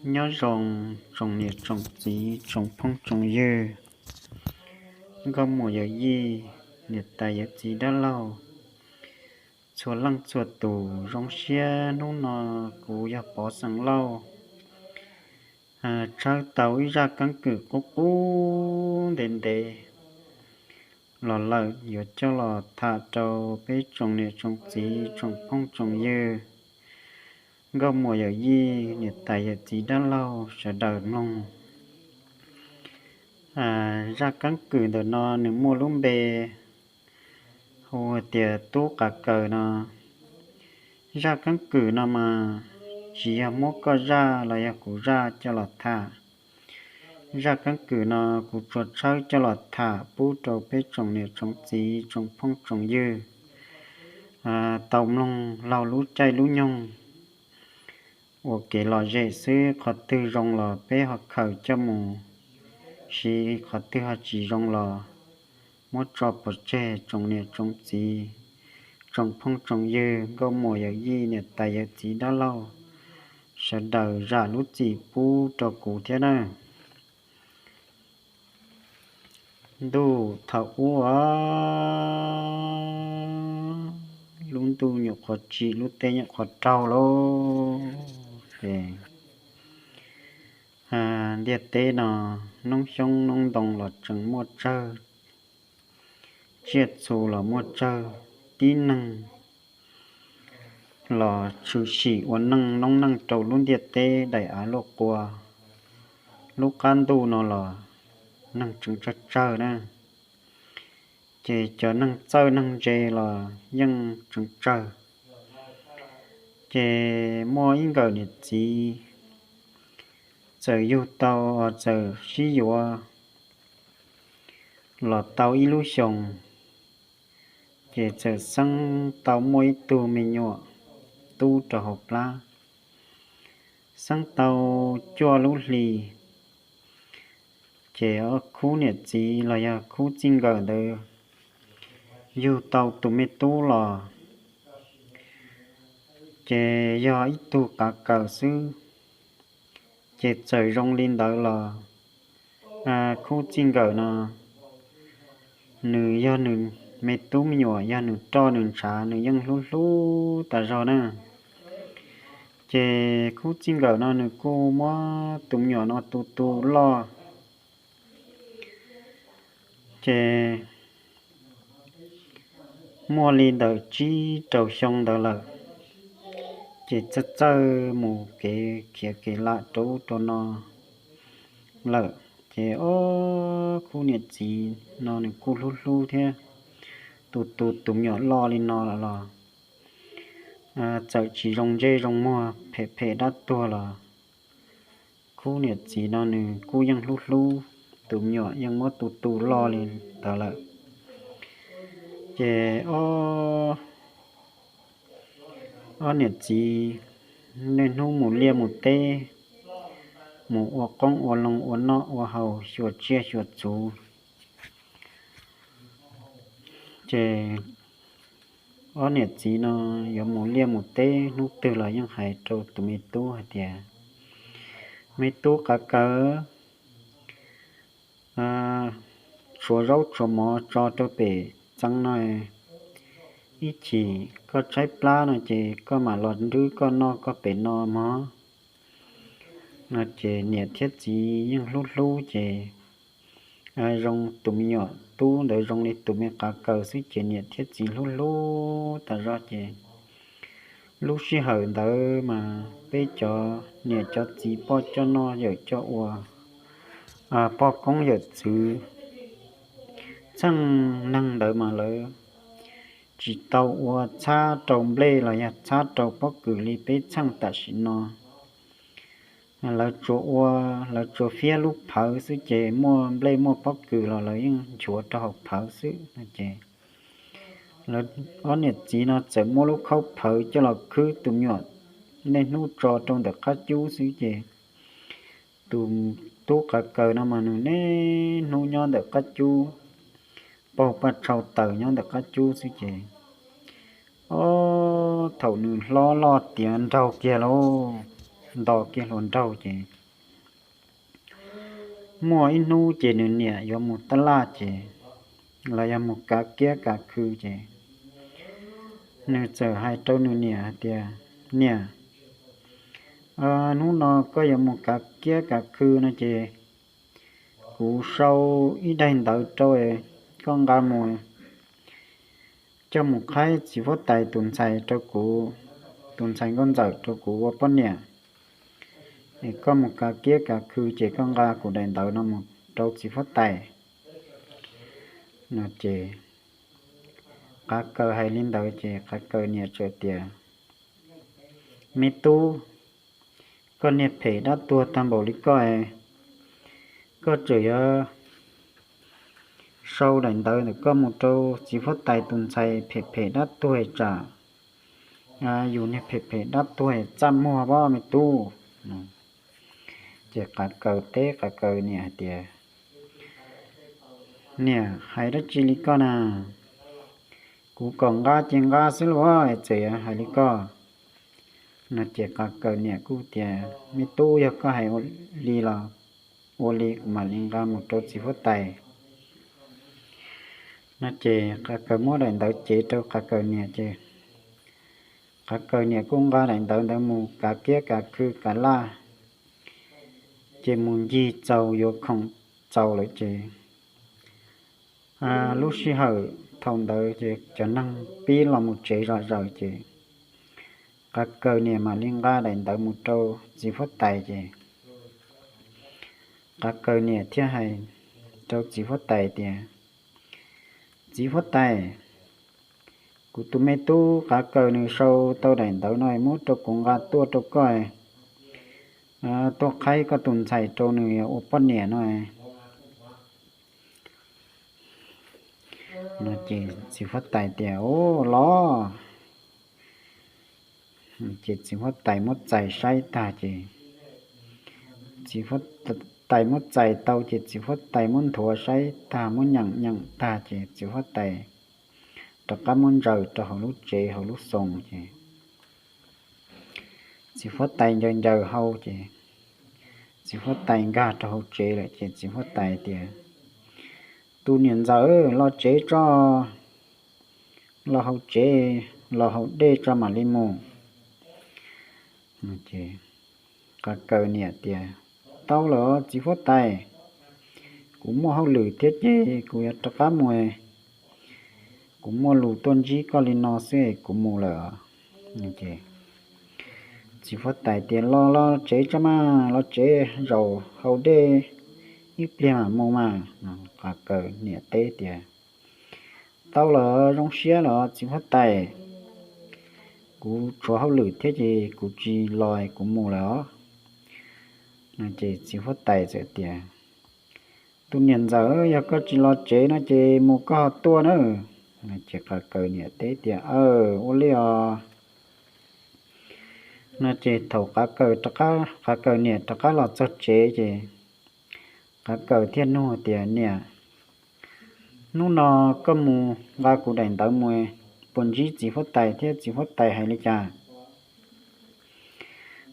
Nyob zoo tsoom niam tsoom txiv tsoom phooj tsoom ywg, nkauj muam yawm yij, niam tais yawm txiv dab laug, txhua leej txhua tus. Zoo siab hnub no kuv yog Pov Xeem Lauj tshawb tau ib zaj keeb kwm qub qub ntev ntev los lawm yuav coj los tham rau peb tsoom niam tsoom txiv tsoom phooj tsoom ywg, nkauj muam yawm yij, niam tais yawm txiv dab laug sawv daws mloog. Zaj keeb kwm ntawm no nws muaj lub npe hu tias Tub Qav Kaws no. Zaj keeb kwm no mas tsis yog muab koj zaj los yog kuv zaj coj los tham. Zaj keeb kwm no kuv tsuas tshawb coj los tham pub rau peb tsoom niam tsoom txiv tsoom phooj tsoom ywg tau mloog laug lub caij lub nyoog ua kev lom zem xwb. Qhov twg zoo los peb ho khaws coj mus siv, qhov twg ho tsis zoo los muab tso pov tseg. Tsoom niam tsoom txiv tsoom phooj tsoom ywg, nkauj muam yawm yij, niam tais yawm txiv dab laug, sawv daws zam lub txim pub rau kuv thiab na. Ntuj thaum ub, lub ntuj nyuam qhuav tsim lub teb nyuam qhuav raug lauj, ces ntiaj teb no noob xyoob noob ntoo los tseem muaj tsawg, tsiaj txhu los muaj tsawg, tib neeg los tshwm sim ua neej noob neej rau lub ntiaj teb daim av luaj qua. Lub qab ntuj no los neeg tseem tsawg tsawg na, ces cov neeg txawj neeg ntse los yeej tseem tsawg. Ces muaj ib nkawm niam txiv txawm yug tau, txawm sib yuav los tau ib lub xyoos, ces txawm xeeb tau muaj ib tug me nyuam tub rau hauv plab. Xeeb tau cuaj lub hli, ces khub niam txiv los yog khub txij nkawm ntawd yug tau tus me tub los, ces yog ib tug qav kaws xwb. Ces txawm zoo li ntawd los khub txij nkawm no nws yog nws me tub me nyuam, yog nws roj nws ntshav, nws yeej hlub hlub tas zog na. Ces khub txij nkawm no nws kuj muab tus me nyuam no tu tu loj. Ces muaj li ntawm tsib rau xyoo ntawd lawm, ces txawj txawj mus kev khiav kev lam rau ub rau no lawm. Ces ob khub niam txiv no nws kuj hlub hlub thiab, tu tu tus me nyuam loj li no lawm los txawm tsis zoo ntsej zoo muag, phem phem dab tuag los khub niam txiv no nws kuj yeej hlub hlub tus me nyuam, yeej muab tu tu loj li ntawd lawm. Ces ob niam txiv niaj hnub mus liaj mus teb, mus ua qoob ua loo, ua noj ua haus, xyuas tsiaj xyuas txhu. Ces ob niam txiv no yuav mus liaj mus teb, hnub twg los yeej hais rau tus me tub hais tias, me tub qav kaws, tshuav zaub tshuav mov tso rau pem txee no, ib chim koj tshaib plab no ces koj mam los nrwb koj noj koj pem no mog. No ces niam thiab txiv yeej hlub hlub ces zoo tus me nyuam tub ntawd zoo li tus me qav kaws xwb ces niam thiab txiv hlub hlub tas zog ces lub sij hawm ntawd mas peb cov niam cov txiv poj coj noj yawm coj ua, poj koob yawm txwv txheej neeg ntawd mas lawv tsis tau ua txhab rau nplej los yog txhab rau pob kws li peb txheej tam sim no. Lawv tsuas ua, lawv tsuas fiab lub phawv xwb ces muaj nplej muaj pob kws los lawv yeej nchuav rau hauv phawv xwb no ces ob niam txiv no txawm muab lub khaub phawv coj los khwb tus me nyuam niaj hnub tso rau ntawm qab cub xwb ces tus tub qav kaws no mas nws niaj hnub nyob ntawm qab cub, paug paj tshau taws nyob ntawm qab cub xwb ces ob thaum nws hlob loj tiav nraug kiag lauj, nto kiag hluas nraug ces muaj ib hnub ces nws niam yuav mus taj laj ces los yog mus kav kiab kav khw ces nws txawm hais rau nws niam hais tias, Niam, hnub no koj yuav mus kav kiab kav khw no ces kuv sau ib daim ntawv rau, koj nqa mus coj mus qhaib txiv huab tais tus ntxhais rau kuv, tus ntxhais nkauj ntxawm rau kuv ua poj niam. Es koj mus kav kiab kav khw ces koj nqa kuv daim ntawv no mus rau txiv huab tais no ces Qav Kaws hais li ntawd ces Qav Kaws niam txawm tias, Me tub, koj niag phem dab tuag tag npaum li koj, koj tseem yuav sau daim ntawv ntawm koj mus rau txiv huab tais tus ntxhais phem phem dab tuag tsam yus niag phem phem dab tuag txaj muag pob me tub. Ces Qav Kaws teb Qav Kaws niam hais tias, Niam, hais dab tsi li koj na? Kuv kom nqa ces nqa xwb los txawm hais li koj no ces Qav Kaws niam kuj tias, Me tub, yog koj hais ua li los ua li, kuv mam li nqa mus rau txiv huab tais no ces Qav Kaws muab daim ntawv cev rau Qav Kaws niam ces Qav Kaws niam kuj nqa daim ntawv ntawd mus kav kiab kav khw kav laj ces mus ncig txaus yuav khoom txaus lawm ces lub sij hawm thaum ntawd ces cov neeg pib los mus tsev zom zaws ces Qav Kaws niam mam li nqa daim ntawv mus rau txiv huab tais ces Qav Kaws niam thiaj hais rau txiv huab tais tias, Txiv huab tais, kuv tus me tub Qav Kaws nws sau tau daim ntawv no muab rau kuv nqa tuaj rau koj tuaj qhaib koj tus ntxhais rau nws ua poj niam no. Ces txiv huab tais tias, Ub, los. Ces txiv huab tais muab txais saib tag ces, txiv huab tais muab txais tau ces txiv huab tais muab nthuav saib tag, muab nyeem nyeem tag ces txiv huab tais rov qab muab ntsaws rau hauv lub tsev hauv lub xoo ces txiv huab tais ncaws ncaws hau ces txiv huab tais nkag rau hauv tsev lawm ces txiv huab tais tias, Tus niam ntxawm, los tsev tso, los hauv tsev, los haus dej tso mam li mus. Qav Kaws niam tias, Tau lawm txiv huab tais, kuv muaj hauj lwm thiab ces kuv yuav rov qab mus, kuv muaj lus tuaj ntsib koj li no xwb kuv mus lawm. Txiv huab tais tias, Los los tsev tso mas, los tsev zaum haus dej ib pliag mam mus mas. Qav Kaws niam teb tias, Tau lawm, zoo siab lawm txiv huab tais, kuv tshuav hauj lwm thiab ces kuv tsis los kuv mus lawm os. Ces txiv huab tais txawm tias, Tus niam ntxawm, yog koj tsis los tsev no ces mus koj ho tuaj na. Ces Qav Kaws niam teb tias, Aw, ua li os. No ces thaum Qav Kaws niam rov qab los txog tsev ces Qav Kaws thiaj nug tias, Niam, hnub no koj mus nqa kuv daim ntawv mus puas ntsib txiv huab tais thiab txiv huab tais hais li cas?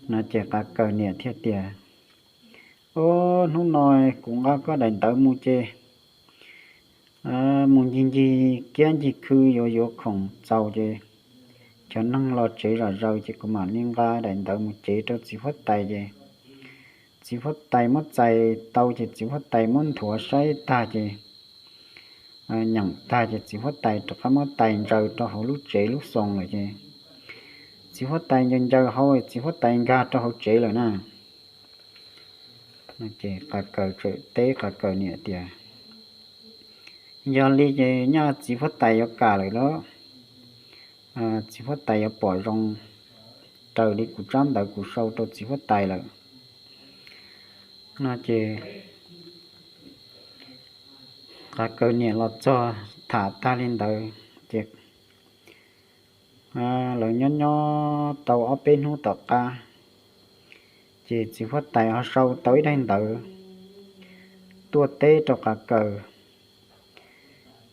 No ces Qav Kaws niam thiaj tias, Ob, hnub no kuv nqa koj daim ntawv mus ces mus ncig ncig kiab ncig khw yuav yuav khoom txaus ces cov neeg los tsev zom zaws ces kuv mam li nqa daim ntawv mus cev rau txiv huab tais ces txiv huab tais muab txais tau ces txiv huab tais muab nthuav saib tag ces nyeem tag ces txiv huab tais rov qab muab tais ntsaws rau hauv lub tsev lub xoo lawm ces txiv huab tais ncaws ncaws hau, txiv huab tais nkag rau hauv tsev lawm na. Ces Qav Kaws txawm teb Qav Kaws niam tias, Yog li ces nyaj txiv huab tais yuav kam lawm los, txiv huab tais yuav pom zoo raws li kuv tsab ntawv kuv sau rau txiv huab tais lawm. No ces Qav Kaws niam los txog tham tag li ntawd ces lawv nyob nyob tau ob peb hnub tom qab ces txiv huab tais ho sau tau ib daim ntawv tuaj teb rau Qav Kaws.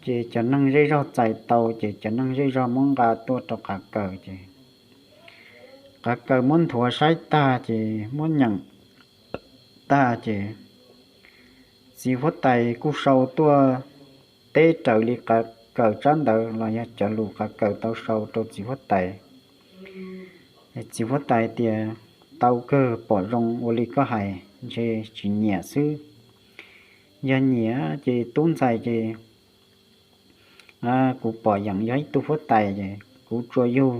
Ces cov neeg zej zog txais tau ces cov neeg zej zog muab nqa tuaj rau Qav Kaws ces Qav Kaws muab nthuav saib tag ces muab nyeem tag ces txiv huab tais kuj sau tuaj teb raws li Qav Kaws tsab ntawv los yog cov lus Qav Kaws tau sau rau txiv huab tais. Txiv huab tais tias, tau kawg, pom zoo ua li koj hais, ntshe tsis nyiam xwb. Yog nyiam ces tub ntxhais ces kuv pom yeem yog ib tug huab tais ces kuv tsuas yug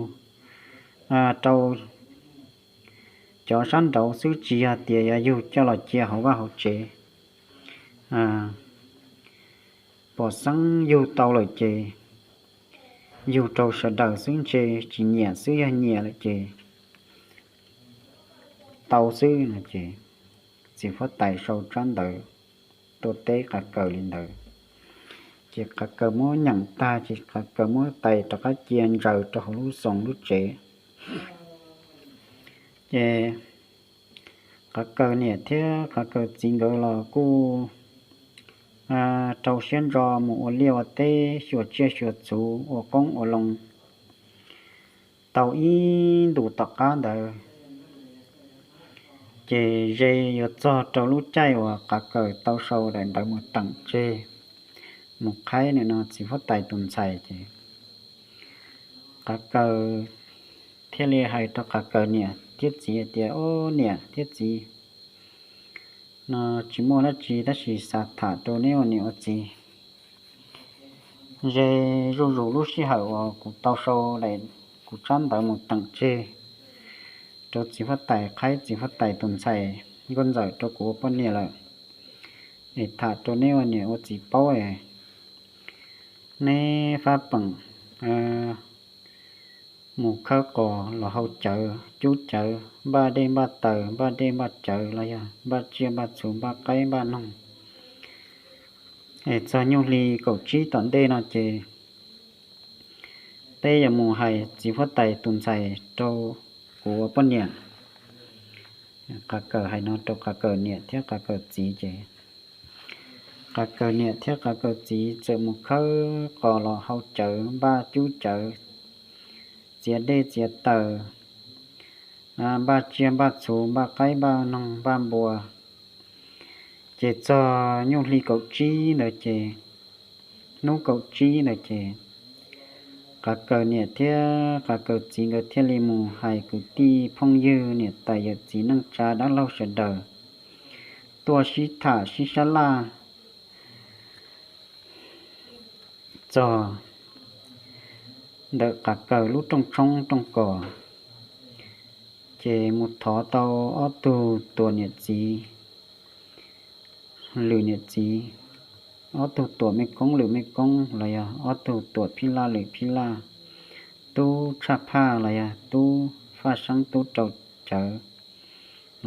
rau cov sab nraud xwb, tsis yog tias yog yug coj los cia hauv vaj hauv tsev. Pom xeeb yug tau lawm ces yug rau sawv daws xwb, ntshe tsis nyiam xwb, yog nyiam lawm ces tau xwb no ces txiv huab tais sau tsab ntawv tuaj teb Qav Kaws li ntawd. Ces Qav Kaws muab nyeem tag ces Qav Kaws muab tais rov qab cia ntsaws rau hauv lub xoos lub tsev. Ces Qav Kaws niam thiab Qav Kaws txiv nkawd los kuj rau siab ntso mus ua liaj ua teb, xyuas tsiaj xyuas txhu, ua qoob ua loo tau ib ntus tom qab ntawd, ces ze yuav txog rau lub caij uas Qav Kaws tau sau daim ntawv mus teem tseg, mus qhaib nim no txiv huab tais tus ntxhais ces Qav Kaws thiaj li hais rau Qav Kaws niam thiab txiv hais tias, Ob niam thiab txiv, no tsis muaj dab tsi tab sis xav tham rau neb ua niam ua txiv. Ze zuj zus lub sij hawm uas kuv tau sau daim kuv tsab ntawv mus teem tseg rau txiv huab tais, qhaib txiv huab tais tus ntxhais nkauj ntxawm rau kuv ua poj niam lawm, es tham rau neb ua niam ua txiv paub es neb fab peem mus khawb qos los hau cawv cub cawv, npaj dej npaj taws, npaj dej npaj cawv los yog npaj tsiaj npaj txhu, npaj qaib npaj noog. Es txog nyuj hli kaum tsib tom ntej no ces peb yuav mus hais txiv huab tais tus ntxhais rau kuv ua poj niam. Qav Kaws hais no rau Qav Kaws niam thiab Qav Kaws txiv ces Qav Kaws niam thiab Qav Kaws txiv txawm mus khawb qos los hau cawv, npaj cub cawv, txiav dej txiav taws, npaj tsiaj npaj txhu, npaj qaib npaj noog npaj npua. Ces txog nyuj hli kaum tsib ntawd ces, hnub kaum tsib ntawd ces Qav Kaws niam thiab Qav Kaws txiv nkawd thiaj li mus hais kwv tij phooj ywg niam tais yawm txiv neej tsa dab laug sawv daws tuaj sib tham sib sab laj txog ntawm Qav Kaws lub rooj tshoob rooj kos, ces mus thov tau ob tug tuam niam txiv lwm niam txiv, ob tug tuam mej koob lwm mej koob los yog ob tug tuam phij laj lwm phij laj, tub tshaj phaj los yog tub faj seeb tub rau cawv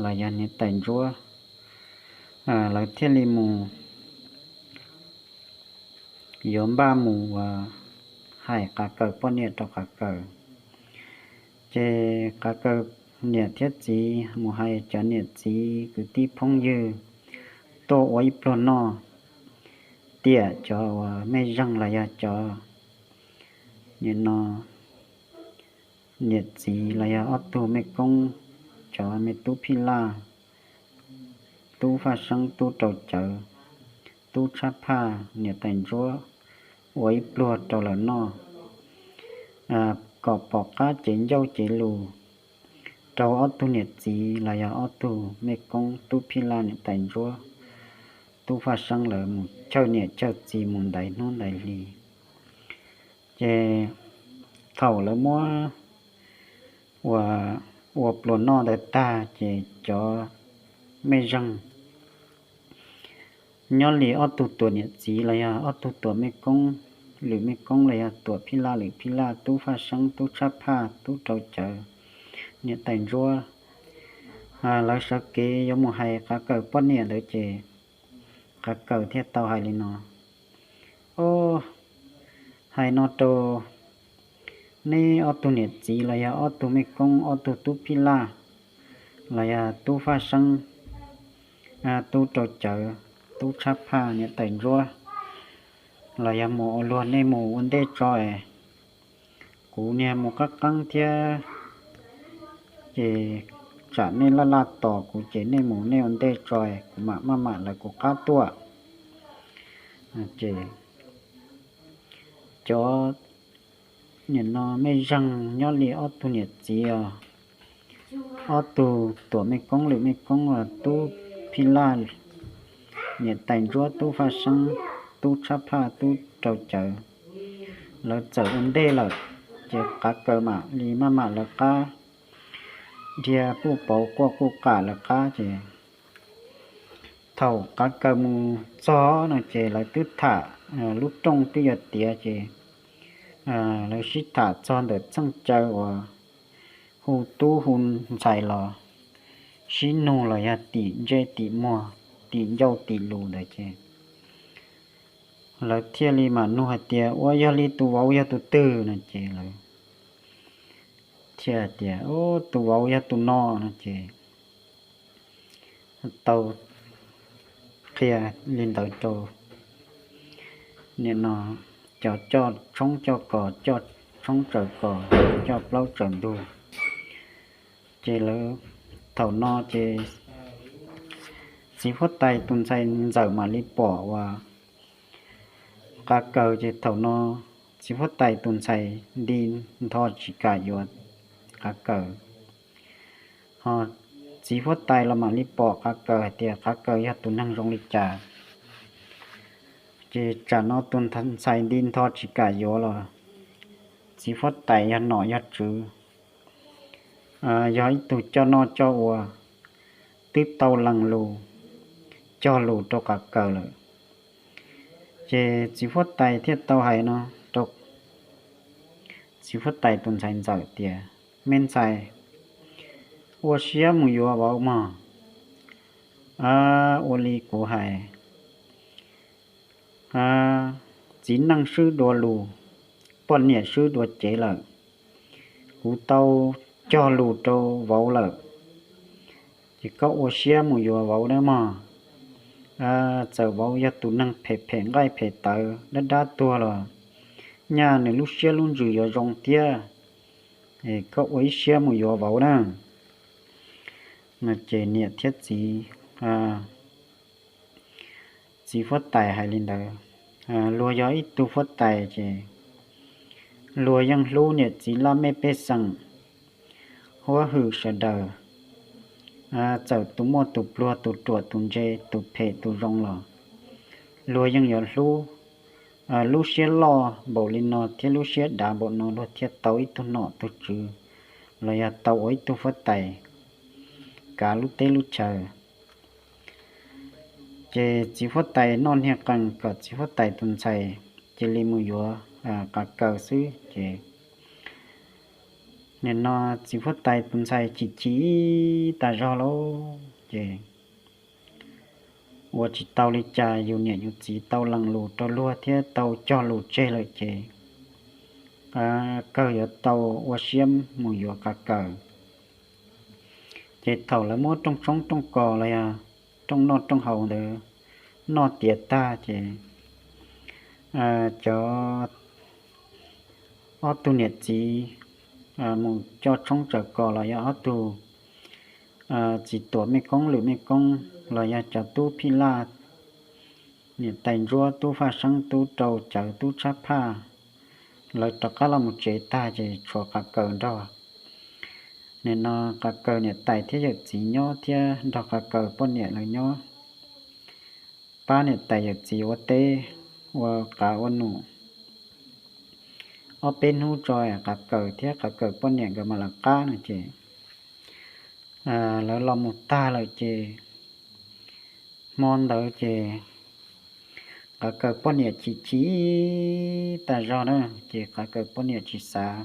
los yog niam tais ntsuab, lawv thiaj li mus yuav npaj mus hais Qav Kaws poj niam rau Qav Kaws. Ces Qav Kaws niam thiab txiv mus hais cov niam txiv kwv tij phooj ywg tuaj ua ib pluag noj, tiam cov uas mej zeeg los yog cov nim no niam txiv los yog ob tug mej koob, cov me tub phij laj, tub faj seeb tub rau cawv, tub tshab phaj niam tais ntsuab ua ib pluag rau lawv noj, kom pom qab cev ncauj cev lus rau ob tug niam txiv los yog ob tug mej koob tub phij laj niam tais ntsuab, tub faj seeb lawv mus chawj niam chawj txiv mus ntaiv hnub ntaiv hli. Ces thaum lawv muab ua, ua pluas noj ntawd tag ces cov mej zeeg nyob li ob tug tuam niam txiv los yog ob tug tuam mej koob, lwm mej koob los yog tuam phij laj lwm phij laj, tub faj seeb tub tshab phaj tub rau cawv niam tais ntsuab, lawv sawv kev yuav mus hais Qav Kaws poj niam ntawd ces Qav Kaws thiaj tau hais li no: Ob, hais no rau neb ob tug niam txiv los yog ob tug mej koob, ob tug tub phij laj los yog tub faj seeb, tub rau cawv, tub tshab phaj niam tais ntsuab, los yog mus ua luag nej mus ua ntej tso es kuv niag mus qab qeeb thiab. Ces tsam nej laj laj tos kuv ces nej mus nej ua ntej tso, kuv mam maj mam lawv kuv qab tuaj. Ces cov nim no mej zeeg nyob li ob tug niam txiv os, ob tug tuam mej koob lwm mej koob, tub phij laj, niam tais ntsuab, tub faj seeb, tub tshab phaj, tub rau cawv, lawv txawm ua ntej lawm, ces qav kaws mam li maj mam lawv qab dhia puj pauv quaj quj qam lawv qab ces thaum qav kaws mus txog no ces lawv twb tham, lub rooj twb yuav tiav ces lawv sib tham txog ntawm txheej caw uas hu tub hu ntxhais los sib nug los yog tim ntsej tim muag, tim ncauj tim lus ntawd ces lawv thiaj li mam nug hais tias, ua yog li tus vauv yog tus twg no ces lawv thiaj tias, tus vauv yog tus no no ces tau qhia li ntawd rau nim no cov coj tshoob coj kos, coj tshoob tsaws kos, coj plaub tsaws ntug. Ces lawv thaum no ces txiv huab tais tus ntxhais ntxawm mam li pom uas qav kaws ces thaum no txiv huab tais tus ntxhais nti ntho tsis kam yuav qav kaws. Ho txiv huab tais los mam li pom qav kaws hais tias qav kaws yog tus neeg zoo li cas. Ces tsam no tus ntxhais nti ntho tsis kam yuav los txiv huab tais yog nom yog tswv, yog ib tug coj noj coj ua, twb tau lees lus cog lus rau qav kaws lawm. Ces txiv huab tais thiaj tau hais no rau txiv huab tais tus ntxhais ntxawm tias, me ntxhais, ua siab mus yuav vauv mog. Ua li kuv hais, txiv neej swb dua lus, poj niam swb dua cev lawm. Kuv tau cog lus rau vauv lawm, ces koj ua siab mus yuav vauv nawb mog. Txawm vauv yog tus neeg phem phem nqaij phem tawv dab dab tuag los nyaj nws lub siab lub ntsws yuav zoo thiab. Koj ua ib siab mus yuav vauv na. No ces niam thiab txiv, txiv huab tais hais li ntawd. Luag yog ib tug huab tais ces luag yeej hlub niam txiv laj mej pej xeem, huab hwm sawv daws, txawm tus muaj tus pluag, tus ruam tus ntse, tus phem tus zoo los luag yeej yuav hlub. Lub siab loj npaum li no thiab lub siab dav npaum no luag thiaj tau ib tug nom tug tswv los yog tau ua ib tug huab tais kav lub teb lub chaw. Ces txiv huab tais noj niag qees kom txiv huab tais tus ntxhais cia li mus yuav qav kaws xwb ces nim no txiv huab tais tus ntxhais chim chim tas zog lauj ces ua tsis tau li cas, yus niam yus txiv tau lees lus rau luag thiab tau cog lus tseg lawm ces qav kaws yuav tau ua siab mus yuav qav kaws. Ces thaum lawv muab rooj tshoob rooj kos los yog rooj noj rooj haus ntawd noj tiav tag ces cov ob tug niam txiv mus coj tshoob tsaws kos los yog ob tug txiv tuam mej koob lwm mej koob los yog cov tub phij laj, niam tais ntsuab, tub faj seeb, tub rau cawv, tub tshab phaj, lawv rov qab los mus tsev tag ces tshuav qav kaws nrog. Nim no qav kaws niam tais thiab yawm txiv nyob thiab nrog qav kaws poj niam lawv nyob, pab niam tais yawm txiv ua teb, ua qav ua num. Ob peb hnub tso qav kaws thiab qav kaws poj niam nkawd mam lawv qab no ces lawv los mus tag lawm ces hmo ntawd ces qav kaws poj niam chim chim tas zog na, ces qav kaws poj niam tsis xav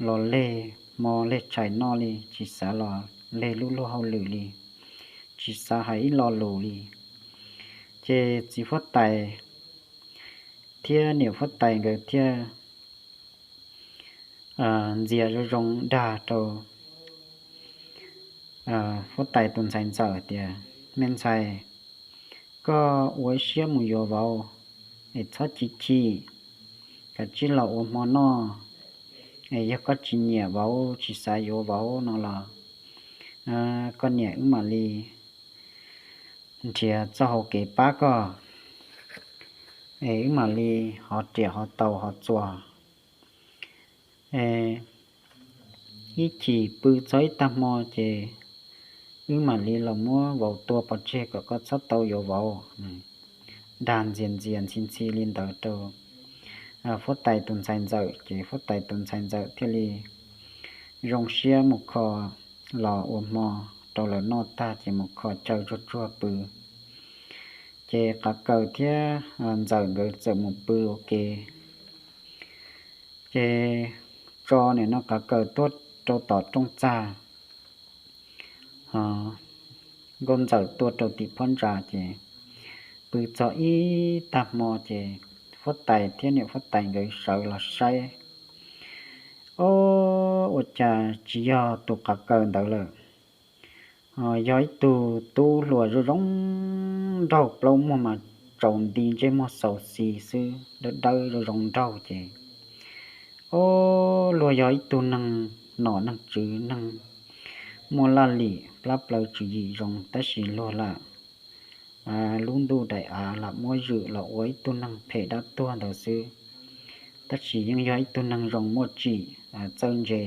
los leg hmo leg tshais noj li, tsis xav los leg lub luag hauj lwm li, tsis xav hais ib lo lus li. Ces txiv huab tais thiab niam huab tais nkawd thiaj ntxias zoo zoo dag rau huab tais tus ntxhais ntxawm tias, me ntxhais, koj ua ib siab mus yuav vauv es txhob chim chim, kav tsij los ua hmo noj. Es yog koj tsis nyiam vauv, tsis xav yuav vauv no los koj niam wb mam li nrhiav txoj hau kev pab koj, es wb mam li ho riam ho taus ho txuas. Ib chim pw txog ib tag hmo ces wb mam li los muab vauv tua pov tseg kom koj txhob tau yuav vauv. Dag ntxias ntxias ntxhi ntxhi li ntawd rau huab tais tus ntxhais ntxawm ces huab tais tus ntxhais ntxawm thiaj li zoo siab mus kho los ua hmo rau lawv noj tag ces mus kho chaw tsuag tsuag pw. Ces qav kaws thiab ntxawm nkawd txawm mus pw ua ke. Ces tso nim no qav kaws tuaj rau tom rooj txag, nkauj ntxawm tuaj rau tim phab ntsa ces pw txog ib tag hmo ces huab tais thiab niam huab tais nkawd sawv los saib, o, ua cas tsis yog tus qav kaws ntawd lawm, yog ib tug tub hluas zoo zoo nraug, plaub muag mas tsaus nti, ntsej muag xaus xis xwb, dawb dawb zoo zoo nraug ces, o, luag yog ib tug neeg nom neeg tswv, neeg muaj laj lim plab plaws tswv yim zoo, tab sis luag lam lub ntuj daim av lam muab zwm los ua ib tug neeg phem dab tuag ntawd xwb, tab sis yeej yog ib tug neeg zoo muaj tsim txawj ntse.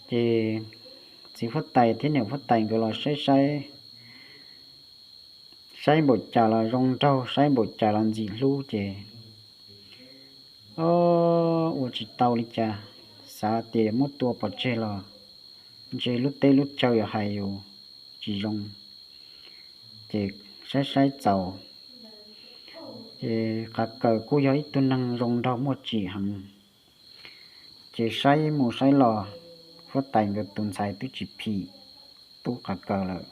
Ces txiv huab tais thiab niam huab tais nkawd los saib saib, saib npaum cas los zoo nraug, saib npaum cas los ntxim hlub ces, o, ua tsis tau li cas, xav tias muab tua pov tseg los ntshe lub teb lub chaw yuav hais yus tsis zoo, ces saib saib txaus, ces qav kaws kuj yog ib tug neeg zoo nraug muaj tsim heev, ces saib mus saib los, huab tais nkawd tus ntxhais twb tsis phim tub qav kaws lawm.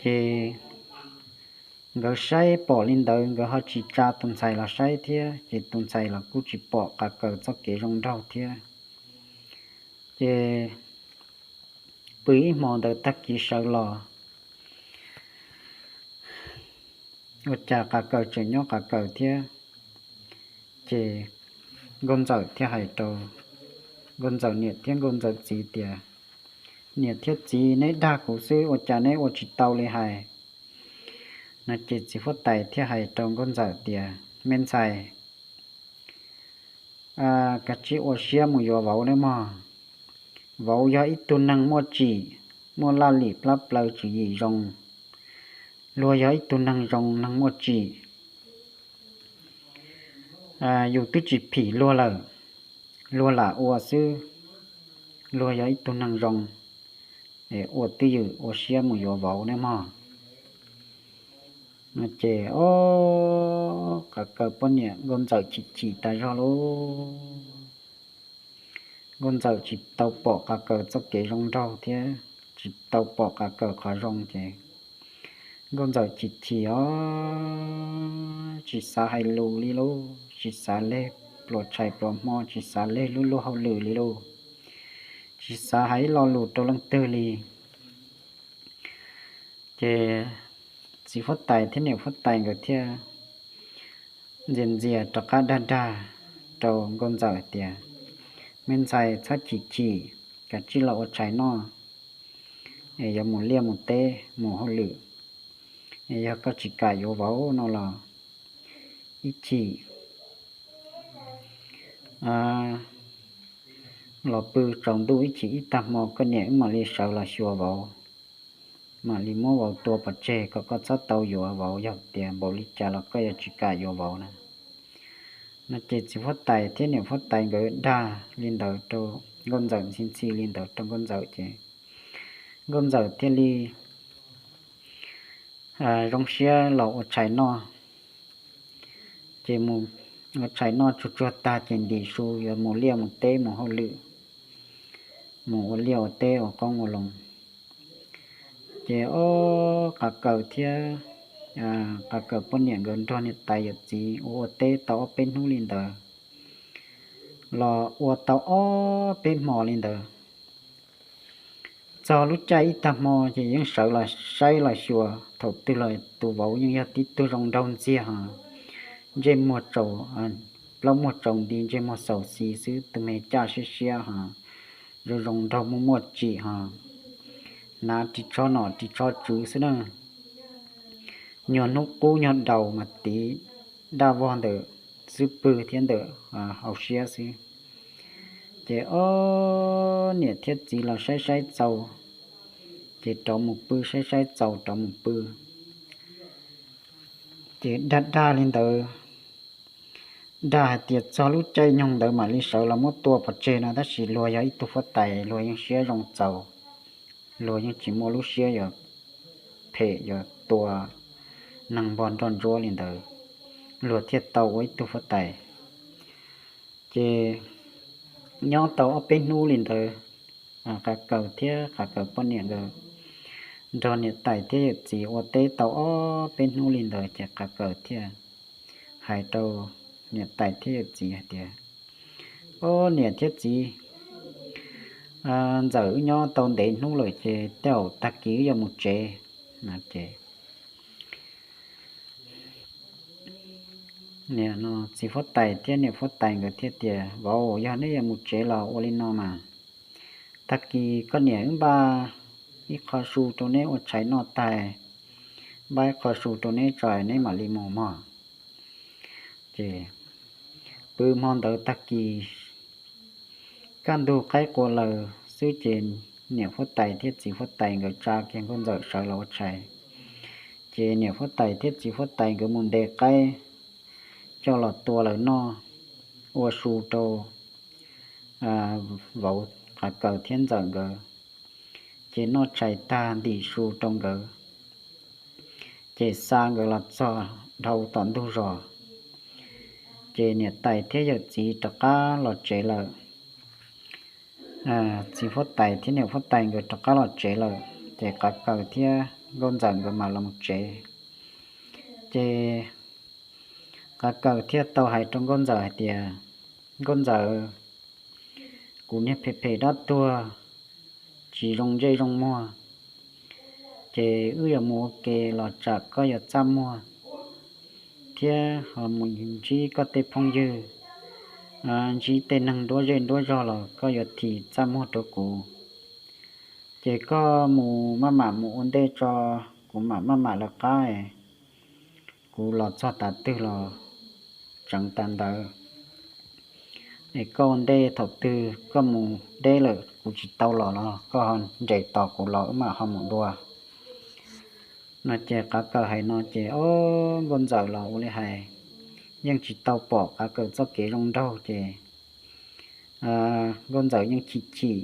Ces nkawd saib pom li ntawd nkawd ho tsis tsa tus ntxhais los saib thiab, ces tus ntxhais los kuj tsis pom qav kaws txoj kev zoo nraug thiab. Ces pw ib hmo ntawd tag kis sawv los, ua cas qav kaws tseem nyob qav kaws thiab. Ces nkauj ntxawm thiaj hais rau nkauj ntxawm niam thiab nkauj ntxawm txiv tias, niam thiab txiv, neb dag kuv xwb ua cas neb ua tsis tau li hais? No ces txiv huab tais thiaj hais rau nkauj ntxawm tias, me ntxhais, kav tsij ua siab mus yuav vauv nawb mog. Vauv yog ib tug neeg muaj tsim, muaj laj lim plab plaws tswv yim zoo. Luag yog ib tug neeg zoo neeg muaj tsim. Yus twb tsis phim luag lawm, luag lam ua xwb. Luag yog ib tug neeg zoo, ua twj ywm ua siab mus yuav vauv nawb mog. No ces, o, qav kaws poj niam nkauj ntxawm chim chim tas zog lauj. Nkauj ntxawm tsis tau pom qav kaws txoj kev zoo nraug thiab tsis tau pom qav kaws qhov zoo ces nkauj ntxawm chim chim os, tsis xav hais lus li lauj, tsis xav leg pluas tshais pluas hmo, tsis xav leg lub luag hauj lwm li lauj, tsis xav hais ib lo lus rau leej twg li. Ces txiv huab tais thiab niam huab tais nkawd thiaj ntxias ntxias rov qab dag dag rau nkauj ntxawm tias, me ntxhais, txhob chim chim, kav tsij los ua tshais noj, es yuav mus liaj mus teb mus hauj lwm. Es yog koj tsis kam yuav vauv no los ib chim los pw tsaus ntuj, ib chim ib tag hmo koj niam wb mam li sawv los xyuas vauv, mam li muab vauv tua pov tseg kom koj txhob tau yuav vauv, yog tias npaum li cas los koj yuav tsis kam yuav vauv na. No ces txiv huab tais thiab niam huab tais nkawd dag li ntawd rau nkauj ntxawm, ntxhi ntxhi li ntawd rau nkauj ntxawm ces nkauj ntxawm thiaj li zoo siab los ua tshais noj. Ces mus ua tshais noj tsuag tsuag tag ces ntim su yuav mus liaj mus teb mus hauj lwm, mus ua liaj ua teb ua qoob ua loo. Ces ob qav kaws thiab qav kaws poj niam nkawd nrog niam tais yawm txiv ua ua teb tau ob peb hnub li ntawd, los ua tau ob peb hmo li ntawd. Txog lub caij ib tag hmo ces yeej sawv los saib los xyuas, thaum twg los tus vauv yeej yog tib tug zoo nraug ntxiag ho ntsej muag tsaus, plaub muag tsaus nti, ntsej muag xaus xis xwb, tus me caj siab siab ho, zoo zoo nraug muaj muaj tsim ho, hnav ris tsho nom ris tsho tswv xwb na. Nyuag hnub qub nyuag daus mas tiv daj vog ntawm xub pwg thiab ntawm hauv siab xwb. Ces ob niam thiab txiv los saib saib txaus, ces rov mus pw, saib saib txaus rov mus pw. Ces dag dag li ntawd, dag hais tias txog lub caij nyoog ntawd mam li sawv los muab tua pov tseg no, tab sis luag yog ib tug huab tais, luag yeej siab zoo txaus, luag yeej tsis muaj lub siab yuav phem yuav tua neeg npog nroj ntsuab li ntawd, luag thiaj tau ua ib tug huab tais. Ces nyob tau ob peb hnub li ntawd, Qav Kaws thiab Qav Kaws poj niam nkawd nrog niam tais thiab yawm txiv ua teb tau ob peb hnub li ntawd, ces Qav Kaws thiaj hais rau niam tais thiab yawm txiv hais tias, Ob niam thiab txiv, Ntxawm wb nyob tau ntev hnub lawm ces tej zaum tag kis wb yuav mus tsev. No ces txiv huab tais thiab niam huab tais nkawd thiaj tias, Vauv, yog neb yuav mus tsev los ua li no mas, tag kis koj niam wb npaj ib qho su rau neb ua tshais noj tag, npaj ib qho su rau neb tso neb mam li mus mog. Ces pw hmo ntawd tag kis kaj ntug qaib qua laws xwb ces niam huab tais thiab txiv huab tais nkawd tsa kiag Nkauj Ntxawm sawv los ua tshais. Ces niam huab tais thiab txiv huab tais nkawd mus nte qaib coj los tua lawv noj, ua su rau vauv Qav Kaws thiab Ntxawm nkawd. Ces noj tshais tag ntim su rau nkawd, ces xa nkawd los txog dhau tom ntug zos. Ces niam tais thiab yawm txiv rov qab los tsev lawm. Txiv huab tais thiab niam huab tais nkawd rov qab los tsev lawm, ces Qav Kaws thiab Nkauj Ntxawm nkawd mam los mus tsev. Ces Qav Kaws thiaj tau hais rau Nkauj Ntxawm hais tias, Nkauj Ntxawm, kuv niag phem phem dab tuag, tsis zoo ntsej zoo muag, ces wb yuav mus ua ke los tsam koj yuav txaj muag thiab ho mus ntsib koj tej phooj ywg, ntsib tej neeg nruab zej nruab zog los koj yuav thim txaj muag rau kuv. Ces koj mus maj mam mus ua ntej tso, kuv mam maj mam lawv qab, kuv los txog tav twg los tseev tas ntawd. Es koj ua ntej, thaum twg koj mus deb lawm kuv tsis tau los los koj ho nres tos kuv los wb mam ho mus dua. No ces Qav Kaws hais no ces ob Nkauj Ntxawm los ua li hais, yeej tsis tau pom Qav Kaws txoj kev zoo nraug ces Nkauj Ntxawm yeej chim chim,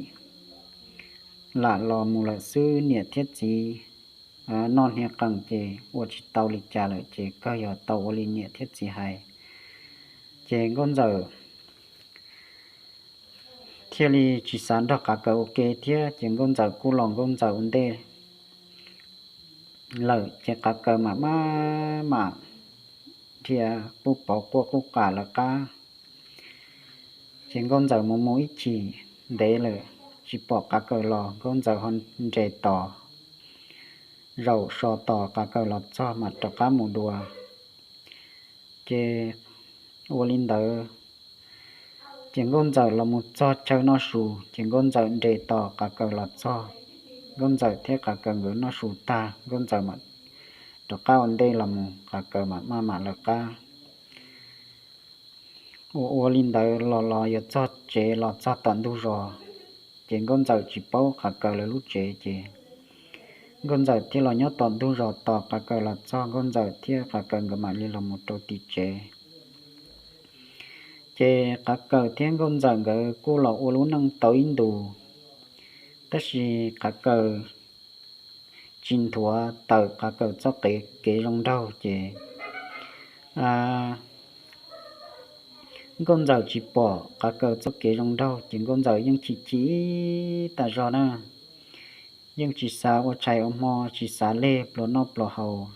lam los mus lawm xwb, niam thiab txiv noj hnia qees ces ua tsis tau li cas lawm ces kawg yog tau ua li niam thiab txiv hais. Ces Nkauj Ntxawm thiaj li tsis xav nrog Qav Kaws ua ke thiab, ces Nkauj Ntxawm kuj los Nkauj Ntxawm ua ntej lawm, ces Qav Kaws mam maj mam dhia qub pov quaj qub qam lawv qab. Ces Nkauj Ntxawm mus mus ib chim ntev lawm tsis pom Qav Kaws los, Nkauj Ntxawm ho nres tos, zaum so tos Qav Kaws los txog mam rov qab mus dua. Ces ua li ntawd, ces Nkauj Ntxawm los mus txog chaw noj su, ces Nkauj Ntxawm nres tos Qav Kaws los txog. Nkauj Ntxawm thiab Qav Kaws nkawd noj su tag, Nkauj Ntxawm mam rov qab ua ntej los mus, Qav Kaws mam maj mam lawv qab. Ua ua li ntawd los los yuav txog tsev los txog tom ntug zos, ces Nkauj Ntxawm tsis paub Qav Kaws lawv lub tsev ces Nkauj Ntxawm thiaj los nyob tom ntug zos tos Qav Kaws los txog, Nkauj Ntxawm thiab Qav Kaws nkawd mam li los mus rau tim tsev. Ces Qav Kaws thiab Nkauj Ntxawm nkawd kuj los ua lub neej tau ib ntus, tab sis Qav Kaws tsis nthuav tawm Qav Kaws txoj kev zoo nraug ces Nkauj Ntxawm tsis pom Qav Kaws txoj kev zoo nraug ces Nkauj Ntxawm yeej chim chim tas zog na, yeej tsis xav ua tshais ua hmo, tsis xav leg pluas noj pluas haus,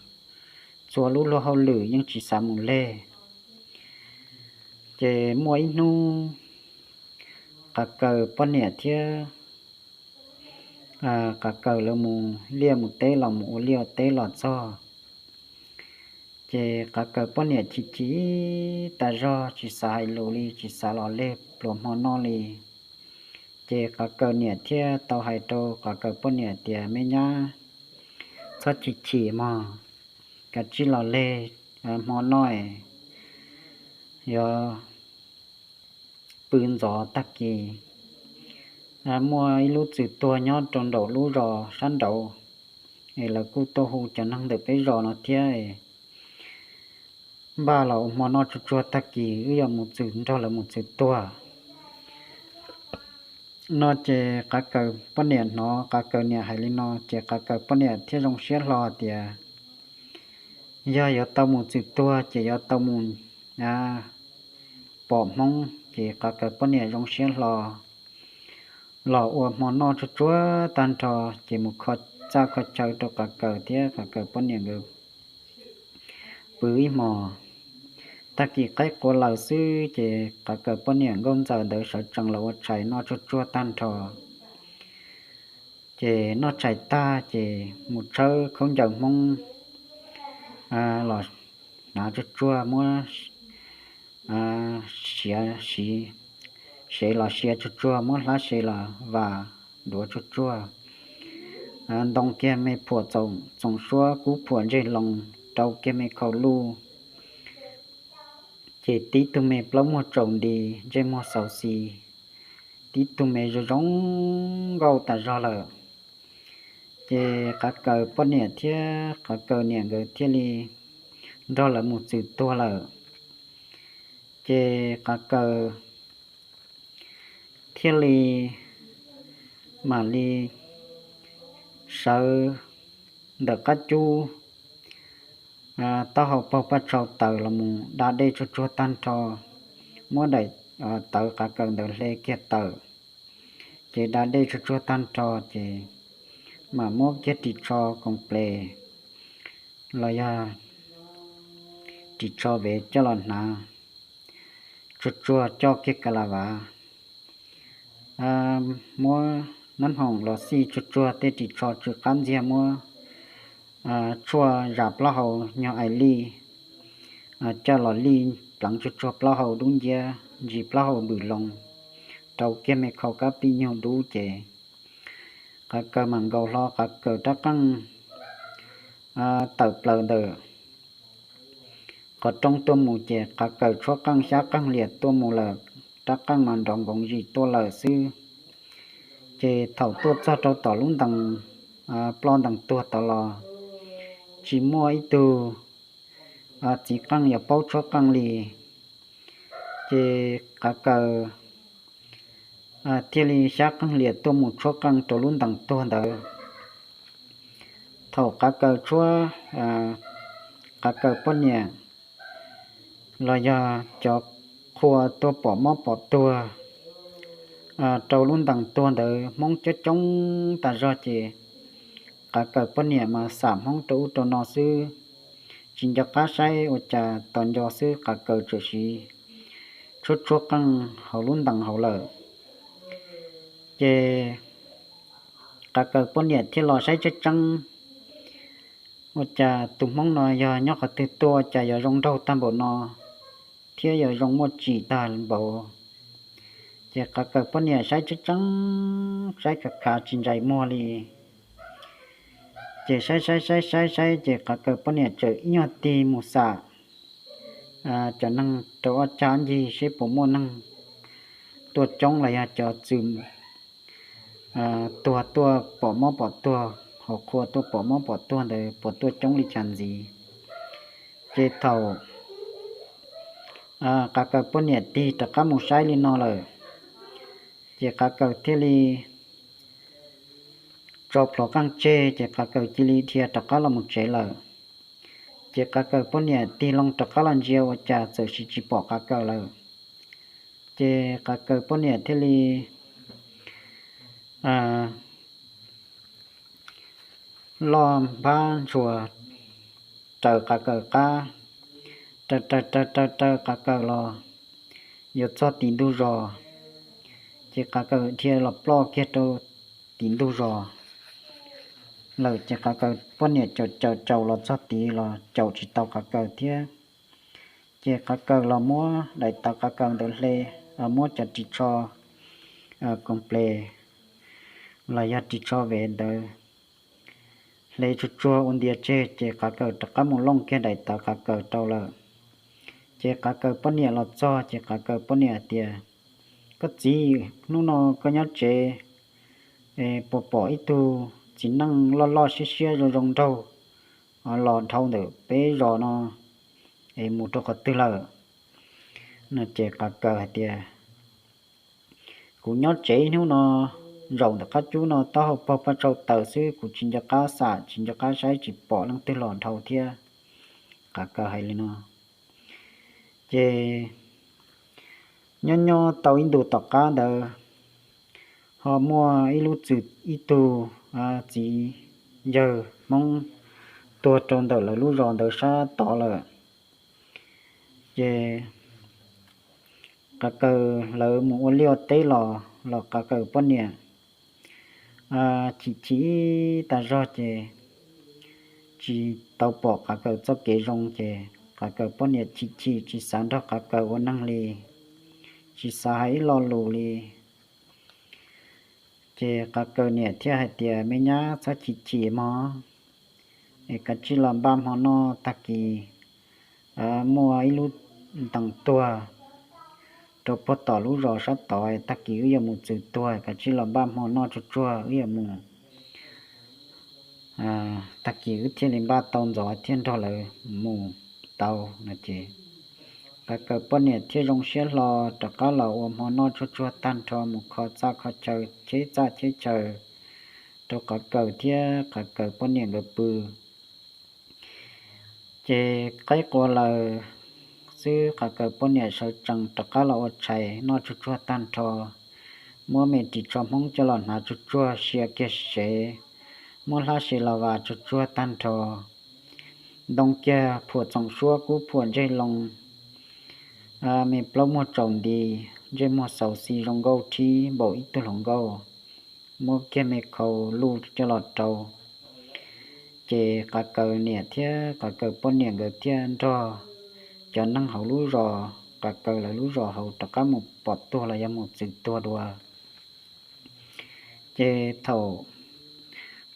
txhua lub luag hauj lwm yeej tsis xav mus leg. Ces muaj ib hnub Qav Kaws poj niam thiab Qav Kaws lawv mus liaj mus teb los mus ua liaj ua teb los txog, Ces qav kaws poj niam chim chim tas zog tsis xav hais lus li, tsis xav los leg pluas hmo noj li. Ces qav kaws niam thiaj tau hais rau qav kaws poj niam tias, Me nyab, txhob chim chim mog, kav tsij los leg hmo noj, yuav pw ntxov tag kis. Muaj ib lub txwm tuag nyob rau nraum lub zos sab nraud, es lawv kuj tuaj hu cov neeg ntawm peb zos no thiab. Npaj los ua hmo noj tsuag tsuag tag kis wb yuav mus txwm nrog lawv mus txwm tuag. No ces qav kaws poj niam hnov qav kaws niam hais li no ces qav kaws poj niam thiaj zoo siab hlo tias yog yuav tau mus txwm tuag ces yuav tau mus pom hmoob. Ces qav kaws poj niam zoo siab hlo los ua hmo noj tsuag tsuag tag nrho, ces mus kho txaj kho chaw rau qav kaws thiab qav kaws poj niam nkawd pw ib hmos. Tag kis qaib qua lawm xwb ces qav kaws poj niam nkauj ntxawm ntawd sawv tsees los ua tshais noj tsuag tsuag tag nrho. Ces noj tshais tag ces mus tshawb khaub ncaws hmoob los hnav tsuag tsuag muab siav siv, sev los siav tsuag tsuag, muab hlab sev los vas duav tsuag tsuag, ntoo kiag me phuam txoom suab, kub phuam ntseg loo, rau kiag me khau luj. Ces tib tug me plaub muag tsaus nti, ntsej muag xauv xis, tib tug me zoo zoo nkauj tas zog lawm. Ces qav kaws poj niam thiab qav kaws niam nkawd thiaj li nrog lawv mus txwm tuag lawm. Ces qav kaws thiaj li mam li sawv ntawm qab cub, taub hau paug paj tshau taws los mus da dej tsuag tsuag tag nrho, muab daim tawv qav kaws ntawd hle kiag tawm, ces da dej tsuag tsuag tag nrho ces mam muab kiag ris tsho koom ples los yog ris tsho vev coj los hnav tsuag tsuag, coj kiag ka la vas, muab nab hoom los xij tsuag tsuag, tej ris tsho tsw qab ntxiag, muab tshuaj zas plaub hau nyog ais lij coj los lij pleev tsuag tsuag plaub hau dub nciab, ntsis plaub hau npws loo, rau kiag me khau kab pij nyug dub ces qav kaws mam nkaus hlo qav kaws rab qeej tawm plaws ntawm qhov rooj tuaj mus ces qav kaws tshuab qeej xyab qeej lias tuaj mus lawm, rab qeej mas nrov nkoov zim tuaj lawm xwb. Ces thaum tuaj txog rau tom lub ntees ploj ntees tuag tod los tsis muaj ib tug txiv qeej yuav paub tshuab qeej li. Ces qav kaws thiaj li xyab qeej lias tuaj mus tshuab qeej rau lub ntees tuag ntawd. Thaum qav kaws tshuab, qav kaws poj niam los yog cov qhua tuaj pom mob pom tuag rau lub ntees tuag ntawd, hmoob coob coob tas zog ces qav kaws poj niam mas xam hmoob rau ub rau no xwb, tsis nco qab saib ua cas tos nco xwb qav kaws tsawm siv tshuab tshuab qeej hauv lub ntees hauv lawm. Ces qav kaws poj niam thiaj los saib tseeb tseeb, ua cas tus hmoob no yog nyob qhov twg tuaj cas yuav zoo nraug tag npaum no thiab yuav zoo muaj tsim tag npaum. Ces qav kaws poj niam saib tseeb tseeb, saib khav khav tsis ntsais muag li. Ces saib saib saib saib saib ces qav kaws poj niam txawm ib nyuag tig mus xam cov neeg rau ob cag ncig seb puas muaj neeg tuaj coob los yog cov txwm tuag tuaj pom mob pom tuag, hauv qhua tuaj pom mob pom tuag ntawd puas tuaj coob li cas ntxiv. Ces thaum qav kaws poj niam tig rov qab mus saib li no lawm, ces qav kaws thiaj li tso plhuav qeej tseg, ces qav kaws cia li dhia rov qab los mus tsev lawm. Ces qav kaws poj niam tig loo rov qab los ntsia ua cas txawm sis tsis pom qav kaws lawm. Ces qav kaws poj niam thiaj li loj npab ntshua raws qav kaws qab, raws raws raws raws qav kaws los yuav txog tim ntug zos, ces qav kaws dhia los ploj kiag rau tim ntug zos. lawm ces qav kaws poj niam caum caum caum los txog tid los caum tsis tau qav kaws thiab. Ces qav kaws los muab daim tawv qav kaws ntawd hle, muab cov ris tsho koos ples los yog ris tsho vev ntawd hle tsuag tsuag ua ntias tseg ces qav kaws rov qab mus looj kiag daim tawv qav kaws rau lawm. Ces qav kaws poj niam los txog ces qav kaws poj niam tias, Koj txiv, hnub no koj nyob tsev puas pom ib tug txiv neej loj loj siab siab zoo zoo nraug los dhau ntawm peb zos no es mus rau qhov twg lawm? No ces qav kaws hais tias, Kuv nyob tsev hnub no, zaum ntawm qab cub no taub hau paug paj tsau taws xwb, kuv tsis nco qab xam, tsis nco qab saib, tsis pom leej twg los dhau thiab. Qav kaws hais li no. Ces nyob nyob tau ib ntus tom qab ntawd, ho muaj ib lub txwm ib tug txiv yawg Hmoob tuag rau ntawm lawv lub zos ntawd sab tod lawm. Ces qav kaws lawv mus ua liaj ua teb los, los qav kaws poj niam chim chim tas zog ces tsis tau pom qav kaws txoj kev zoo ces qav kaws poj niam chim chim tsis xav nrog qav kaws ua neeg li, tsis xav hais ib lo lus li. Ces qav kaws niam thiaj hais tias, Me nyab, txhob chim chim mog, es kav tsij los npaj hmo noj, tag kis muaj ib lub ntees tuag rau puag tom lub zos sab tod, tag kis wb yuav mus txwv tuag, kav tsij los npaj hmo noj tsuag tsuag, wb yuav mus, tag kis wb thiaj li npaj tau ntxov thiaj nrog lawv mus tau no ces qav kaws poj niam thiaj zoo siab hlo rov qab los ua hmo noj tsuag tsuag tag nrho, mus kho txaj kho chaw, cheb txaj cheb chaw rau qav kaws thiab qav kaws poj niam nkawd pw. Ces qaib qua lawm xwb, qav kaws poj niam sawv tsees rov qab los ua tshais noj tsuag tsuag tag nrho, muab me ris tsho Hmoob coj los hnav tsuag tsuag sia kiag sev, muab hlab se los vas tsuag tsuag tag nrho, ntoo kiag phuam txoom suab kub phuam ntseg loo, me plaub muag tsaus nti, ntsej muag xauv xi zoo nkauj thib npaum ib tug hluas nkauj, muab kiag me khau luj coj los rau. Ces qav kaws niam thiab qav kaws poj niam nkawd thiaj nrog cov neeg hauv lub zos, qav kaws lawv lub zos hauv rov qab mus pom tuag los yog mus txwv tuag dua. Ces thaum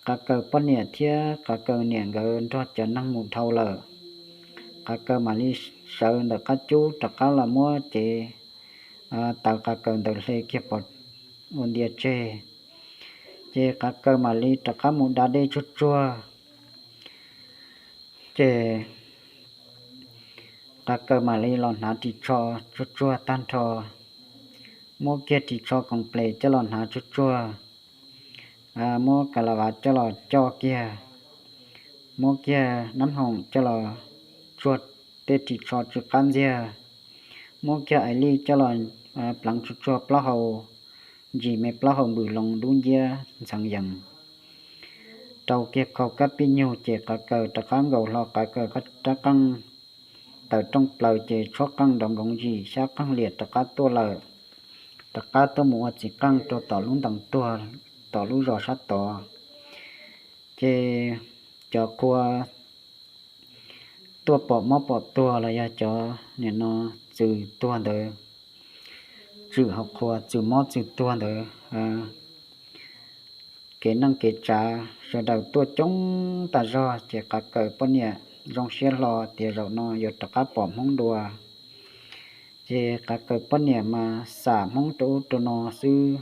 qav kaws poj niam thiab qav kaws niam nkawd nrog cov neeg mus dhau lawm, qav kaws mam li sawv ntawm qab cub rov qab los muab cev tawv qav kaws ntawd hle kiag pov ua ntia tseg. Ces qav kaws mam li rov qab mus da dej tsuag tsuag. Ces qav kaws mam li los hnav ris tsho tsuag tsuag tag nrho, muab kiag ris tsho koom ples coj los hnav tsuag tsuag, muab kas las vas coj los coj kiag, muab kiag nab hoom coj los tsuag tej ris tsho tsw qab ntxiag, muab kiag ais lij coj los pleev tsuag tsuag plaub hau, ntsis me plaub hau npws loo dub nciab ntxheev yees, rau kiag khau kab pij nyug ces qav kaws rov qab nkaus hlo qav kaws rab qeej tawm rooj plaws ces tshuab qeej nrov nkoov zim xyab qeej liam rov qab tuaj lawm, rov qab tuaj mus ua txiv qeej rau tom lub ntees tuag tom lub zos sab tod. Ces cov qhua tuaj pom mob pom tuag los yog cov nim no txwv tuag ntawd, txwv hauv qhua txwv mob txwv tuag ntawd, kev neej kev tsav sawv daws tuaj coob tas zog ces qav kaws poj niam zoo siab hlo tias zaum no yuav rov qab pom Hmoob dua. Ces qav kaws poj niam mas xam Hmoob rau ub rau no xwb,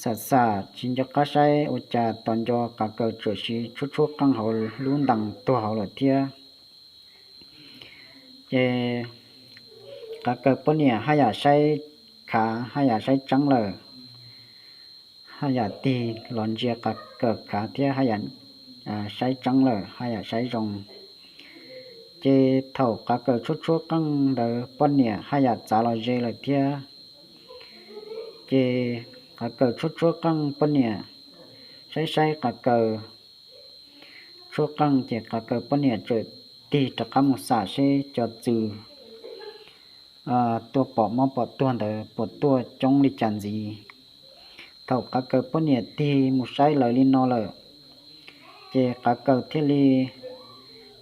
xam xam tsis nco qab saib ua cas tos nco qav kaws tsuam siv tshuab tshuab qeej hauv lub ntees tuag hauv lawm thiab. Ces qav kaws poj niam haj yam saib khav haj yam saib tseeb lawm, haj yam tig los ntsia qav kaws khav thiab haj yam saib tseeb lawm haj yam saib zoo. Ces thaum qav kaws tshuab tshuab qeej ntawd poj niam haj yam txav los ze lawm thiab. Ces qav kaws tshuab tshuab qeej poj niam saib saib qav kaws tshuab qeej ces qav kaws poj niam txawm tig rov qab mus xam seb cov txwv tuaj pom mob pom tuag ntawd puas tuaj coob li cas ntxiv. Thaum qav kaws poj niam tig mus saib lawv li no lawm, Ces qav kaws thiaj li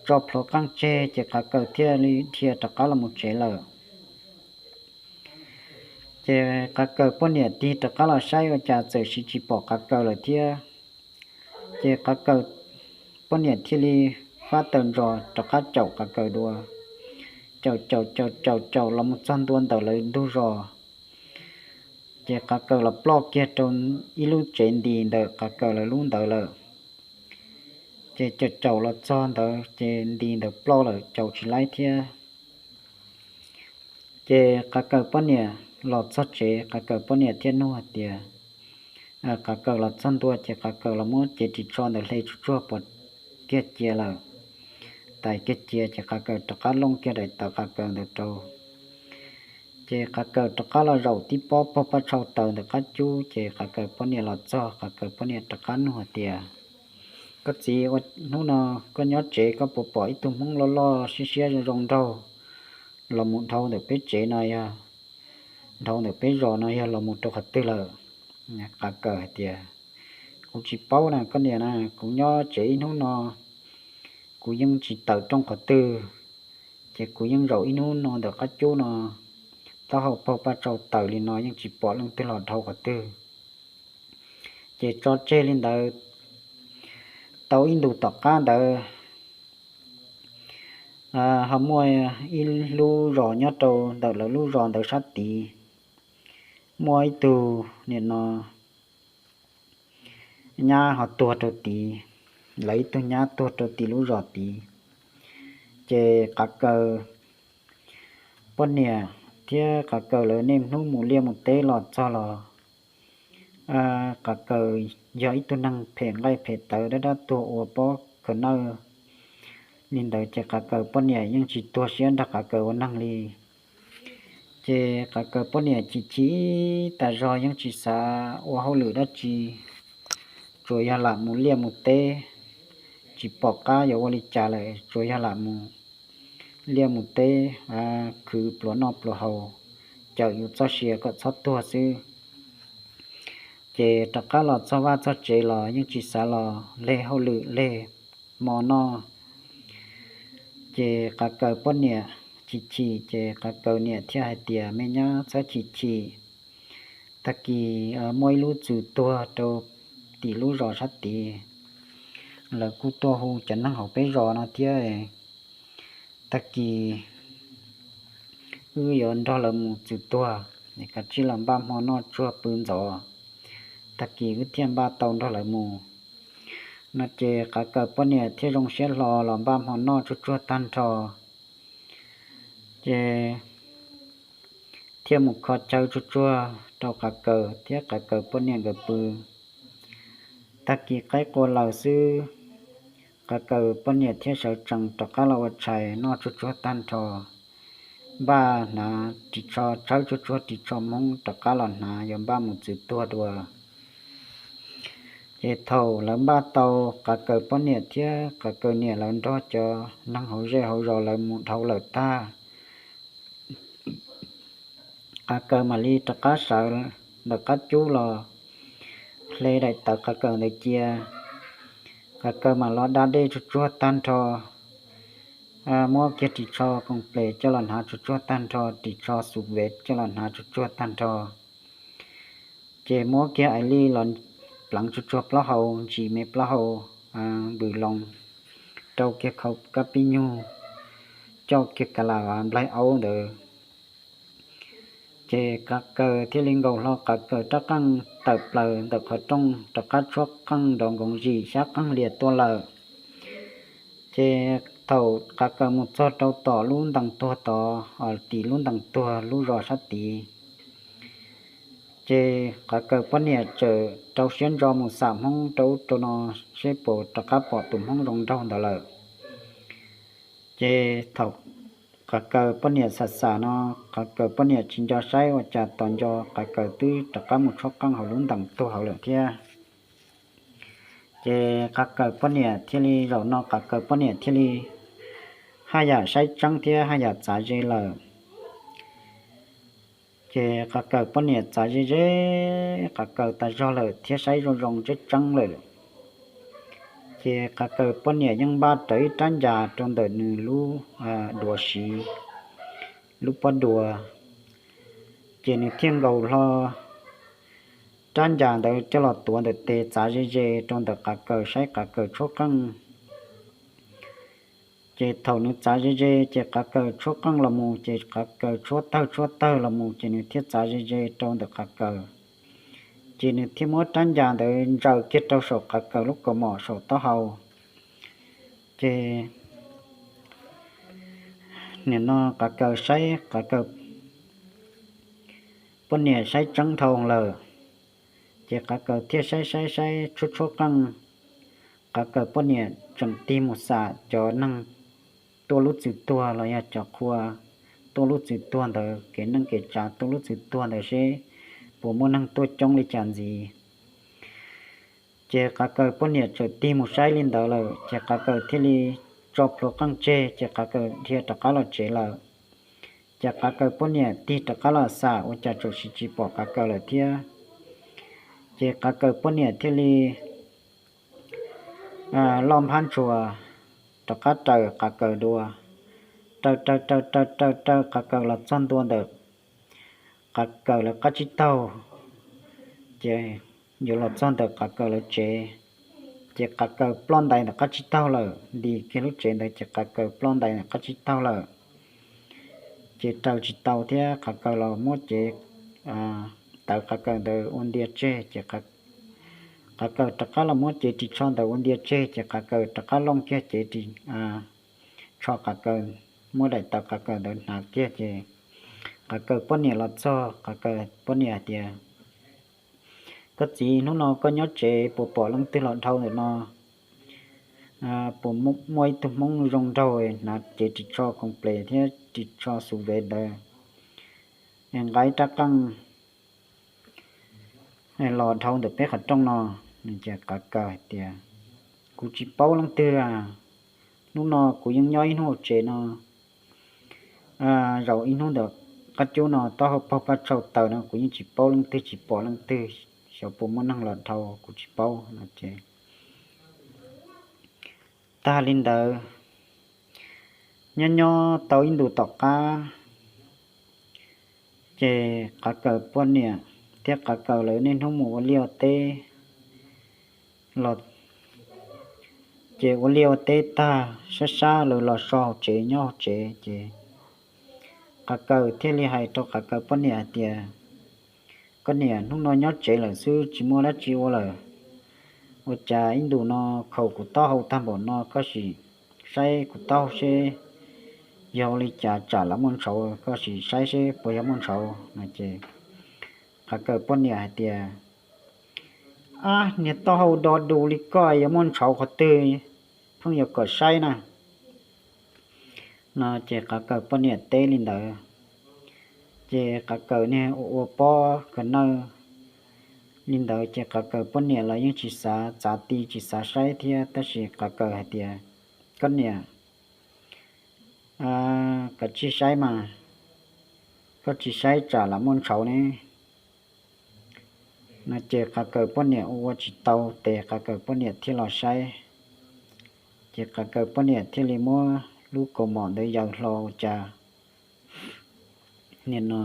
tso plhuav qeej tseg, ces qav kaws thiaj li dhia rov qab los mus tsev lawm. Ces qav kaws poj niam tig rov qab los saib ua cas txawm sis tsis pom qav kaws lawm thiab. Ces qav kaws poj niam thiaj li fab taws ntsos rov qab caum qav kaws dua. Caum caum caum caum caum los mus txog ntua ntawm lawv ntug zos, ces qav kaws los ploj kiag rau ib lub tsev nti ntawm qav kaws lawv lub ntawd lawm. Ces caum caum los txog ntawd ces nti ntawd ploj lawm, caum tsis laib thiab. Ces qav kaws poj niam los txog tsev, qav kaws poj niam thiaj nug hais tias, qav kaws los txog ntua ces qav kaws los muab cev ris tsho ntawd hle tsuj tsuag pov kiag cia lawm. Tais kiag cia ces qav kaws rov qab looj kiag daim tawv qav kaws ntawd rau. Ces qav kaws rov qab los zaum tib pob paug paj tshau taws ntawm qab cub, ces qav kaws poj niam los txog, qav kaws poj niam rov qab nug hais tias, koj txiv, ua hnub no koj nyob tsev koj puas pom ib tug hmoob loj loj siab siab zoo zoo nraug los mus dhau ntawm peb tsev no, yog dhau ntawm peb zos no yog los mus rau qhov twg lawm? Qav kaws hais tias, kuv tsis paub na koj niam na, kuv nyob tsev ib hnub no kuv yeej tsis tawm rooj qhov twg, ces kuv yeej zaum ib hnub no ntawm qab cub no, taub hau paug paj tshau taws li no yeej tsis pom leej twg los dhau qhov twg. Ces tso tseg li ntawd tau ib ntus tom qab ntawd, ho muaj ib lub zos nyob rau ntawm lawv lub zos ntawd sab tid, muaj ib tug nim no nyab ho tuag rau tid, lawv ib tug nyab tuag rau tim lub zos tid. Ces qav kaws poj niam thiab qav kaws lawv niaj hnub mus liaj mus teb los txog los, qav kaws yog ib tug neeg phem nqaij phem tawv dab dab tuag ua pob khaws nawj li ntawd, ces qav kaws poj niam yeej tsis tuag siab nrog qav kaws ua neeg li. Ces qav kaws poj niam chim chim tas zog yeej tsis xav ua hauj lwm dab tsi, tsuas yog lam mus liaj mus teb, tsis pom qab yuav ua li cas lawm, tsuas yog lam mus liaj mus teb, khwv pluas noj pluas haus, cawm yus txoj sia kom txhob tuag xwb. Ces rov qab los txog vaj txog tsev los yeej tsis xav los leg hauj lwm leg hmo noj. Ces qav kaws poj niam chim chim, ces qav kaws niam thiaj hais tias, me nyab, txhob chim chim, tag kis muaj ib lub txwm tuag rau tim lub zos sab tid, lawv kuj tuaj hu cov neeg hauv peb zos no thiab. Tag kis wb yuav nrog lawv mus txwm tuag, kav tsij los npaj hmo noj tsuag pw ntxov, tag kis wb thiaj npaj tau nrog lawv mus. No ces qav kaws poj niam thiaj zoo siab hlo los npaj hmo noj tsuag tsuag tag nrho, ces thiaj mus kho chaw tsuag tsuag rau qav kaws thiab qav kaws poj niam nkawd pw. Tag kis qaib qua lawm xwb, qav kaws poj niam thiaj sawv tsees rov qab los ua tshais noj tsuag tsuag tag nrho, npaj hnav ris tsho tshawb tsuag tsuag ris tsho hmoob rov qab los hnav yuav npaj mus txwm tuag dua. Ces thaum lawv npaj tau, qav kaws poj niam thiab qav kaws niam lawv nrog cov neeg hauv zej hauv zos lawv mus dhau lawm tag, qav kaws mam li rov qab sawv ntawm qab cub los hle daim tawv qav kaws ntawd cia. Qav kaws mam los da dej tsuag tsuag tag nrho, muab kiag ris tsho koom ples coj los hnav tsuag tsuag tag nrho, ris tsho xu vev coj los hnav tsuag tsuag tag nrho. Ces muab kiag ais lij los pleev tsuag tsuag plaub hau, ntsis me plaub hau, npws loo, rau kiag khau kab pib nyug, coj kiag ka la nplaig aub ntawd. Ces qav kaws thiaj li nkaus hlo qav kaws rab qeej tawm plaws ntawm qhov rooj rov qab tshuab qeej nrov nkoov zim xyab qeej lias tuaj lawm. Ces thaum qav kaws mus txog rau tom lub ntees tuag tod, tim lub ntees tuag lub zos sab tid, ces qav kaws poj niam txawm rau siab ntso mus xam hmoob rau ub rau no seb puas rov qab pom tus hmoob zoo nraug ntawd lawm. Ces thaum qav kaws poj niam xam xam no, qav kaws poj niam tsis nco saib ua cas tos nco qav kaws twb rov qab mus tshuab qeej hauv lub ntees tuag hauv lawm thiab. Ces qav kaws poj niam thiaj li, zaum no qav kaws poj niam thiaj li haj yam saib tseeb thiab haj yam txav ze lawm. Ces qav kaws poj niam txav ze ze qav kaws tas zog lawm thiab saib zoo zoo tseeb tseeb lawm. Ces qav kaws poj niam yeej npaj rawv ib rab ncas rau ntawm nws lub duav siv, lub pob duav, ces nws thiaj nkaus hlo rab ncas ntawd coj los tuav ntawm tes txav ze ze rau ntawm qav kaws saib qav kaws tshuab qeej. Ces thaum nws txav ze ze ces qav kaws tshuab qeej los mus, ces qav kaws tshuab tawg tshuab tawg los mus, ces nws thiaj txav ze ze rau ntawm qav kaws. Ces nws thiaj muab rab ncas ntawd ntsaws kiag rau saum qav kaws lub kaus mom saum taub hau. Ces nim no qav kaws saib qav kaws poj niam saib tseeb dhau lawm, ces qav kaws thiaj saib saib saib tshuab tshuab qeej. Qav kaws poj niam tseem tig mus xam cov neeg tuaj lub txwm tuag los yog cov qhua tuaj lub txwm tuag ntawd, kev neej kev tsav tuaj lub txwm tuag ntawd seb puas muaj neeg tuaj coob li cas ntxiv. Ces qav kaws poj niam txawm tig mus saib li ntawd lawm, ces qav kaws thiaj li tso plhuav qeej tseg, ces qav kaws dhia rov qab los tsev lawm. Ces qav kaws poj niam tig rov qab los xam ua cas txawm tsis pom qav kaws lawm thiab. Ces qav kaws poj niam thiaj li loj nphab ntshua rov qab raws qav kaws dua, raws raws raws raws raws qav kaws los txog ntua ntawm qav kaws lawv qab tsib taug, ces yuav los txog ntawm qav kaws lawv tsev, ces qav kaws ploj ntais ntawm qab tsib taug lawm. Nti kiag lub tsev ntawd ces qav kaws ploj ntais ntawm qab tsib taug lawm, ces raws tsis tau thiab. Qav kaws los muab cev tawv qav kaws ntawd ua ntia tseg, ces qav kaws rov qab los muab cev ris tsho ntawd ua ntia tseg, ces qav kaws rov qab looj kiag cev ris tsho qav kaws, muab daim tawv qav kaws ntawd hnav kiag, ces qav kaws poj niam los txog, qav kaws poj niam hais tias, Koj txiv, hnub no koj nyob tsev puas pom leej twg los dhau ntawm no? Puas muaj ib tug hmoob zoo nraug hnav cev ris tsho koom ples thiab ris tsho xu vev ntawd, nqa ib rab qeej los dhau ntawm peb qhov rooj no? Qav kaws hais tias, Kuv tsis paub leej twg. Hnub no kuv yeej nyob ib hnub hauv tsev no, zaum ib hnub ntawm qab cub no taub hau paug paj tshau taws no kuv yeej tsis paub leej twg tsis pom leej twg, xyov puas muaj neeg los dhau kuv tsis paub no ces tag li ntawd, nyob nyob tau ib ntus tom qab, ces qav kaws poj niam thiab qav kaws lawv niaj hnub mus ua liaj ua teb los, ces ua liaj ua teb tag sab sab lawv los so hauv tsev nyob hauv tsev, ces qav kaws thiaj li hais rau qav kaws poj niam hais tias, Koj niam, hnub no nyob tsev lawm xwb tsis muaj dab tsi ua lawm, ua cas ib ntus no khaus kuv taub hau tag npaum no, koj sim saib kuv taub hau seb yog ua li cas, tsam los muaj ntshauv, koj sim saib seb puas yog muaj ntshauv no ces qav kaws poj niam hais tias, Ab, niag taub hau do du li koj yuav muaj ntshauv qhov twg, pheej yuav kom saib na no ces qav kaws poj niam teb li ntawd, ces qav kaws niag ua ua pob kawg nawj li ntawd ces qav kaws poj niam los yeej tsis xav txav ti tsis xav saib thiab, tab sis qav kaws hais tias, Koj niam, koj tsis saib mas, koj tsis saib tsam los muaj ntshauv ne no ces qav kaws poj niam ua ua tsis tau ces qav kaws poj niam thiaj los saib, ces qav kaws poj niam thiaj li muab lub kaus mom ntawd yaws hlo ua cas, nim no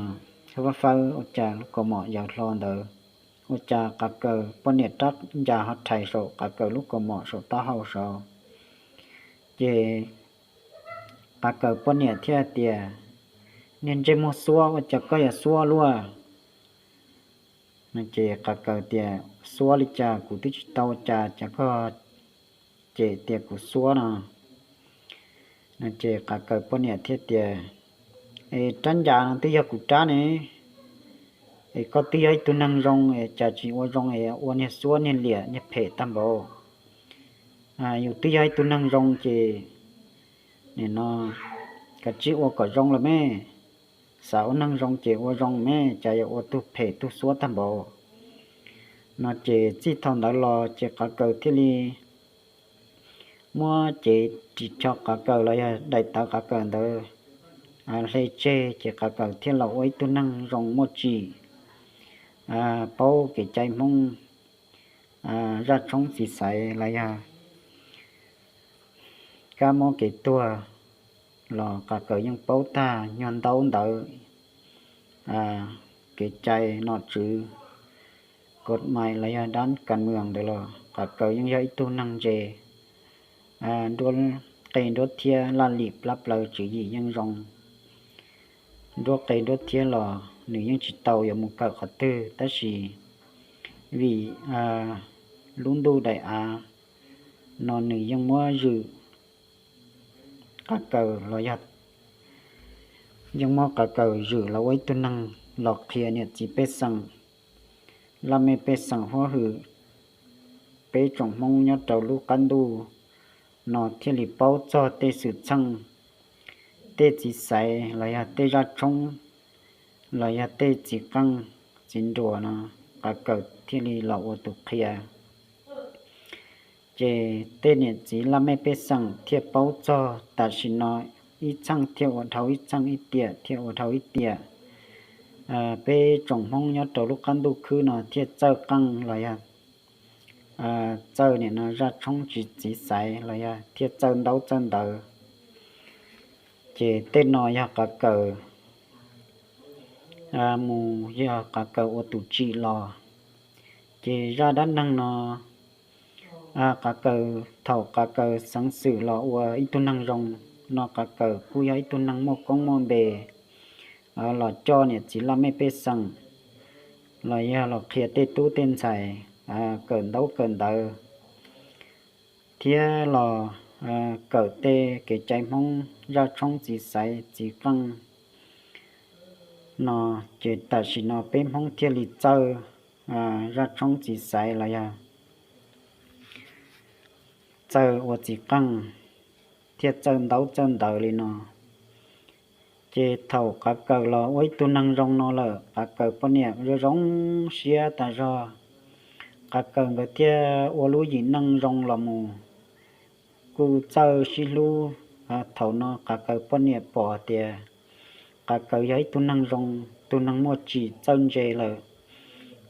fab fawb ua cas lub kaus mom yaws hlo ntawd, ua cas qav kaws poj niam rab ncas ho rhais saum qav kaws lub kaus mom saum taub hau saud. Ces qav kaws poj niam thiaj tias, Niag ntsej muag xuab, ua cas koj yuav xuab luaj no ces qav kaws tias, Xuab li cas, kuv twb tsis tau ua cas, cas koj cem tias kuv xuab no no ces qav kaws poj niam thiaj tias, Es rab ncas no twb yog kuv rab ne, es koj twb yog ib tug neeg zoo es cas tsis ua zoo es ua niag xuab niag liam niag phem tag npaum. Yus twb yog ib tug neeg zoo ces nim no kav tsij ua kom zoo los me, xav ua neeg zoo ces ua zoo me, cas yuav ua tug phem tug xuab tag npaum no ces txij thaum ntawd los ces qav kaws thiaj li muab cev ris tsho qav kaws los yog daim tawv qav kaws ntawd hle tseg ces qav kaws thiaj los ua ib tug neeg zoo muaj tsim, paub kev cai Hmoob, zaj tshoob txiv xaiv los yog kab mob kev tuag los Qav Kaws yeej paub tag, nyuag ntaub ntawv kev cai nom tswv, kod mais los yog dab kas mwm ntawd los Qav Kaws yeej yog ib tug neeg ntse, nruab qe nruab thiab laj lim plab plaws tswv yim yeej zoo. Nruab qe nruab thiab los nws yeej tsis tau yuav mus kawm qhov twg, tab sis vim lub ntuj daim av no nws yeej muab zwm Qav Kaws los yog yeej muab Qav Kaws zwm los ua ib tug neeg los qhia niam txiv pej xeem, laj mej pej xeem huab hwm, peb tsoom Hmoob nyob rau lub qab ntuj no thiaj li paub txog tej xwm txheej, tej txiv xaiv los yog tej zaj tshoob los yog tej txiv qeej txiv nruas no Qav Kaws thiaj li los ua tus qhia. Ces tej niam txiv laj mej pej xeem thiaj paub txog tam sim no ib txheej thiaj ua dhau ib txheej, ib tiam thiaj ua dhau ib tiam. Peb tsoom Hmoob nyob rau lub qab ntuj khwb no thiaj txawj qeej los yog txawj nim no zaj tshoob tsis txiv xaiv los yog thiaj txawj ntaub txawj ntawv. Ces tej no yog Qav Kaws mus yog Qav Kaws ua tus tsim los. Ces zaj dab neeg no Qav Kaws thaum Qav Kaws xeev xwm los ua ib tug neeg zoo no Qav Kaws kuj yog ib tug neeg muaj koob muaj npe los coj niam txiv laj mej pej xeem los yog los qhia tej tub tej ntxhais kawm ntaub kawm ntawv thiab los kawm tej kev cai Hmoob zaj tshoob txiv xaiv txiv qeej no. Ces tam sim no peb Hmoob thiaj li txawj zaj tshoob txiv xaiv los yog txawj ua txiv qeej thiab txawj ntaub txawj ntawv li no. Ces thaum Qav Kaws los ua ib tug neeg zoo no lawm Qav Kaws poj niam zoo zoo siab tas zog. Qav Kaws nkawd thiaj ua lub yim neej zoo los mus kuj txawj sib hlub. Thaum no Qav Kaws poj niam pom tias Qav Kaws yog ib tug neeg zoo, tus neeg muaj tsim txawj ntse lawm,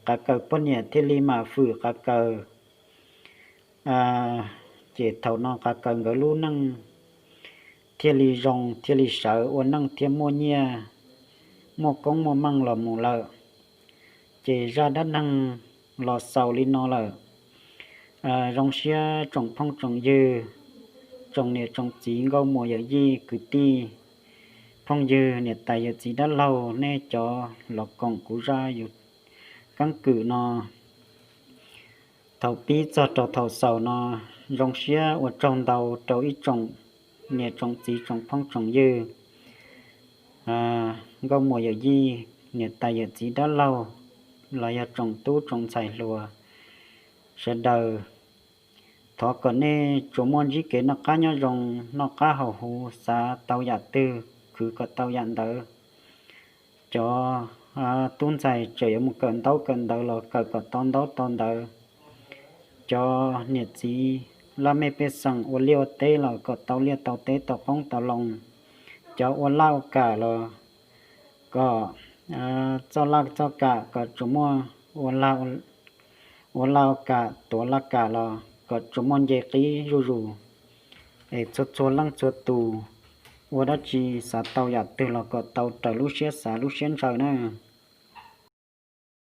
Qav Kaws poj niam thiaj li mam fwm Qav Kaws. Ces thaum no Qav Kaws nkawd lub neej thiaj li zoo thiaj li sawv ua neej thiaj muaj nyiaj, muaj koob muaj meej los mus lawm. Ces zaj dab neeg los xaus li no lawm. Zoo siab tsoom phooj tsoom ywg, tsoom niam tsoom txiv nkauj muam yawm yij kwv tij, phooj ywg niam tais yawm txiv dab laug nej cov los koom kuv zaj YouTube keeb kwm no thaum pib txog rau thaum xaus no. Zoo siab ua tsaug ntau rau ib tsoom niam tsoom txiv tsoom phooj tsoom ywg, nkauj muam yawm yij, niam tais yawm txiv dab laug, los yog tsoom tub tsoom ntxhais hluas sawv daws. Thov kom nej tsuas muaj ntsib kev noj qab nyob zoo, noj qab haus huv, xav tau yam twg khwv kom tau yam ntawd. Cov tub ntxhais tseem yuav mus kawm ntaub kawm ntawv los kawm kom tau ntaub tau ntawv. Cov niam txiv laj mej pej xeem ua liaj ua teb los kom tau liaj tau teb tau qoob tau loo. Cov ua laj ua kam los kom txoj laj txoj kam kom tsuas muaj, ua laj ua kam tuav laj kam los kom tsuas muaj nce qib zuj zus. Es txhua txhua leej txhua tus ua dab tsi xav tau yam twg los kom tau raws lub siab xav lub siab ntshaw na.